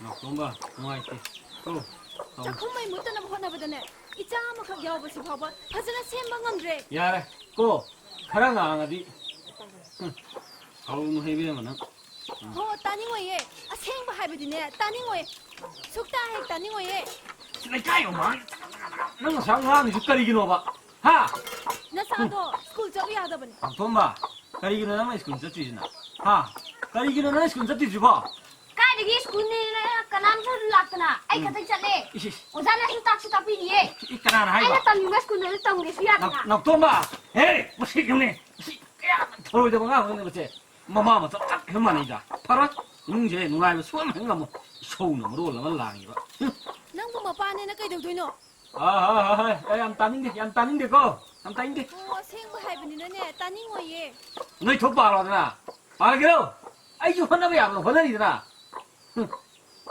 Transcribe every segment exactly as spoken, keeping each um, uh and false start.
ꯅꯥꯎꯇꯣꯝꯕ, ꯅꯨꯡꯉꯥꯏꯇꯦ꯫ ꯀꯣ, ꯇꯧ꯫ ꯆꯥꯛꯈꯨꯝ ꯃꯩ ꯃꯨꯠꯇꯅꯕ ꯍꯣꯠꯅꯕꯗꯅꯦ, ꯏꯆꯥ ꯑꯃꯈꯛ ꯌꯥꯎꯕꯁꯤ ꯐꯥꯎꯕ ꯐꯖꯅ ꯁꯦꯝꯕ ꯉꯝꯗ꯭ꯔꯦ꯫ ꯌꯥꯔꯦ꯫ ꯀꯣ, ꯈꯔ ꯉꯥꯡꯉꯗꯤ꯫ ꯍꯨꯝ꯫ ꯍꯧꯅꯨ ꯍꯦ ꯏꯕꯦꯝꯃ ꯅꯪ꯫ ꯍꯣ, ꯇꯥꯅꯤꯡꯉꯣꯏꯌꯦ꯫ ꯑꯁꯦꯡꯕ ꯍꯥꯏꯕꯗꯤꯅꯦ, ꯇꯥꯅꯤꯡꯉꯣꯏ꯫ ꯁꯨꯛꯇꯥ ꯍꯦꯛ ꯇꯥꯅꯤꯡꯉꯣꯏꯌꯦ꯫ ꯁꯤ ꯂꯩꯀꯥꯏ ꯃꯃꯥꯡ ꯅꯪ ꯉꯁꯥꯏ ꯉꯥꯡꯉꯤꯁꯤ ꯀꯔꯤꯒꯤꯅꯣꯕ? ꯍꯥ? ꯅꯆꯥꯗꯣ ꯁ꯭ꯀꯨꯜ ꯆꯠꯂꯨ ꯌꯥꯗꯕꯅꯦ꯫ ꯄꯥꯛꯊꯣꯝꯕ, ꯀꯔꯤꯒꯤꯅꯣ ꯅꯪꯅ ꯁ꯭ꯀꯨꯜ ꯆꯠꯇ꯭ꯔꯤꯁꯤꯅ? ꯍꯥ? ꯀꯔꯤꯒꯤꯅꯣ ꯅꯪꯅ ꯁ꯭ꯀꯨꯜ ꯆꯠꯇ꯭ꯔꯤꯁꯤꯕꯣ? ꯀꯥꯏꯗꯒꯤ ꯁ꯭ꯀꯨꯜꯅꯦꯅ ꯀꯅꯥꯝꯁꯨ ꯂꯥꯛꯇꯅ ꯑꯩ ꯎꯝ꯫ ꯈꯛꯇꯪ ꯆꯠꯂꯦ꯫ ꯏꯁ, ꯏꯁ꯫ ꯑꯣꯖꯥꯅꯁꯨ ꯇꯥꯛꯁꯨ ꯇꯥꯛꯄꯤꯔꯤꯌꯦ꯫ ꯏ, ꯀꯅꯥꯅ ꯍꯥꯏꯕ? ꯑꯩꯅ ꯇꯝꯅꯤꯡꯕ ꯁ꯭ꯀꯨꯜꯗꯨꯗ ꯇꯝꯒꯦꯁꯨ ꯌꯥꯗꯅ꯫ ꯅꯥꯎ-, ꯅꯥꯎꯇꯣꯝꯕ! ꯍꯦ! ꯃꯁꯤ ꯌꯦꯡꯉꯨꯅꯦ꯫ ꯃꯁꯤ ꯀꯌꯥ ꯊꯧꯔꯣꯏꯗꯕ ꯑꯉꯥꯡꯅꯣꯅꯦ ꯃꯁꯦ꯫ ꯃꯃꯥ ꯃꯆꯥ ꯆꯞ ꯍꯦꯛ ꯃꯥꯟꯅꯩꯗ꯫ ꯐꯔꯣꯏ꯫ ꯏꯃꯨꯡꯁꯦ ꯅꯨꯡꯉꯥꯏꯕ ꯁꯨꯡꯍꯟ ꯍꯦꯛ ꯉꯝꯃꯣꯏ꯫ ꯏꯁꯧꯅ ꯃꯔꯣꯜ ꯑꯃ ꯂꯥꯡꯉꯤꯕ꯫ ꯍꯨꯝ꯫ ꯅꯪꯕꯨ ꯃꯄꯥꯅꯦꯅ ꯀꯩꯗꯧꯗꯣꯏꯅꯣ? ꯑꯥ, ꯍꯣꯏ, ꯍꯣꯏ, ꯍꯣꯏ꯫ ꯑꯩ ꯌꯥꯝ ꯇꯥꯅꯤꯡꯗꯦ, ꯌꯥꯝ ꯇꯥꯅꯤꯡꯗꯦꯀꯣ꯫ ꯌꯥꯝ ꯇꯥꯅꯤꯡꯗꯦ꯫ ꯑꯣ, ꯑꯁꯦꯡꯕ ꯍꯥꯏꯕꯅꯤꯅꯅꯦ, ꯇꯥꯅꯤꯡꯉꯣꯏꯌꯦ꯫ ꯅꯣꯏ ꯊꯣꯛ ꯄꯥꯔꯣꯗꯅ꯫ ꯄꯥꯔꯒꯦꯔꯣ? ꯑꯩꯁꯨ ꯍꯣꯠꯅꯕ ꯌꯥꯕ ꯍꯣꯠꯅꯔꯤꯗꯅ꯫ ꯍꯨꯝ꯫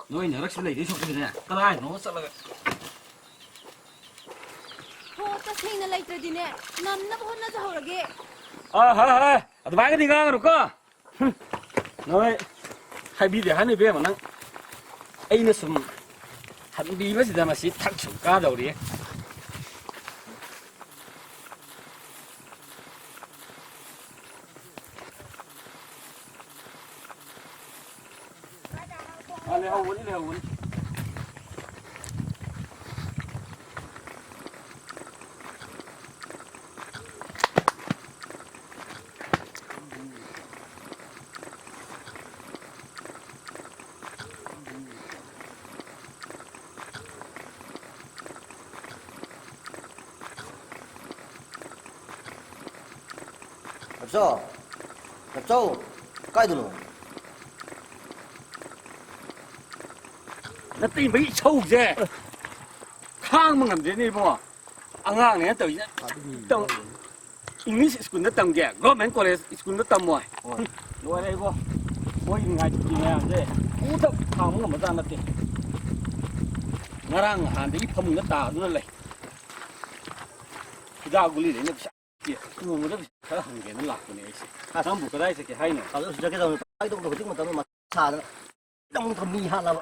ꯅꯣꯏ ꯅꯔꯛꯁꯤꯗ ꯂꯩꯗꯣꯏ ꯁꯔꯨꯛꯄꯨꯗꯤꯅꯦ, ꯀꯗꯥꯏꯅꯣ ꯆꯠꯂꯒ꯫ ꯍꯣ, ꯇꯁꯦꯡꯅ ꯂꯩꯇ꯭ꯔꯗꯤꯅꯦ, ꯉꯝꯅꯕ ꯍꯣꯠꯅꯖꯍꯧꯔꯒꯦ꯫ ꯑꯥ, ꯍꯥ, ꯍꯥ, ꯑꯗꯨꯃꯥꯏꯅꯗꯤ ꯉꯥꯡꯒꯅꯨꯀꯣ꯫ ꯍꯨꯝ, ꯅꯣꯏ ꯍꯥꯏꯕꯤꯗꯦ ꯍꯥꯏꯅ ꯏꯕꯦꯝꯃ ꯅꯪ꯫ ꯑꯩꯅ ꯁꯨꯝ ꯍꯟꯕꯤꯕꯁꯤꯗ ꯃꯁꯤ ꯊꯛ ꯁꯨꯝ ꯀꯥꯗꯧꯔꯤ꯫ ꯑꯥ, ꯂꯩꯍꯧꯕꯅꯤ, ꯂꯩꯍꯧꯕꯅꯤ꯫ ꯅꯞꯆꯧ! ꯅꯞꯆꯧ! ꯀꯥꯏꯗꯅꯣ? ꯅꯇꯩꯃꯩ ꯏꯁꯧꯁꯦ ꯈꯥꯡꯕ ꯉꯝꯗ꯭ꯔꯦꯅꯦ ꯏꯕꯨꯡꯉꯣ꯫ ꯑꯉꯥꯡꯅꯦꯅ ꯇꯧꯔꯤꯁꯦ꯫ ꯇꯧ-, English ꯁ꯭ꯀꯨꯜꯗ ꯇꯝꯒꯦ, government college ꯁ꯭ꯀꯨꯜꯗ ꯇꯝꯃꯣꯏ꯫ ꯍꯣꯏ꯫ ꯂꯣꯏꯔꯦ ꯏꯕꯣ꯫ ꯃꯣꯏꯒꯤ ꯅꯨꯡꯉꯥꯏ ꯈꯨꯗꯤ ꯃꯌꯥꯝꯁꯦ ꯑꯃꯨꯛꯇ ꯈꯥꯡꯕ ꯉꯝꯕꯖꯥꯠ ꯅꯠꯇꯦ꯫ ꯉꯔꯥꯡ ꯅꯍꯥꯟꯗꯒꯤ ꯐꯃꯨꯡꯗ ꯇꯥꯗꯨꯅ ꯂꯩ꯫ ꯍꯤꯗꯥꯛ ꯒꯨꯂꯤꯗ ꯑꯩꯅ ꯄꯩꯁꯥ ꯅꯣꯡꯃꯗ ꯄꯩꯁꯥ ꯈꯔ ꯍꯪꯒꯦꯅ ꯂꯥꯛꯄꯅꯦ ꯑꯩꯁꯦ꯫ ꯑꯁ꯫ ꯅꯪꯕꯨ ꯀꯗꯥꯏ ꯆꯠꯀꯦ ꯍꯥꯏꯅꯣ? ꯑꯗꯨ ꯆꯠꯀꯦ ꯇꯧꯅꯤ꯫ ꯀꯃꯥꯏꯅ ꯇꯧꯕꯅꯣ? ꯍꯧꯖꯤꯛ ꯃꯇꯝꯗ ꯃꯊꯥ ꯁꯥꯗꯅ ꯅꯪ ꯃꯤ ꯍꯥꯠꯂꯕ꯫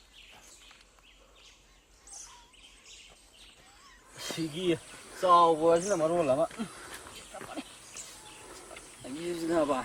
ꯁꯤꯒꯤ ꯆꯥꯎꯕ ꯑꯁꯤꯅ ꯃꯔꯣꯜ ꯑꯃ꯫ ꯑꯅꯤꯁꯤꯅꯕ꯫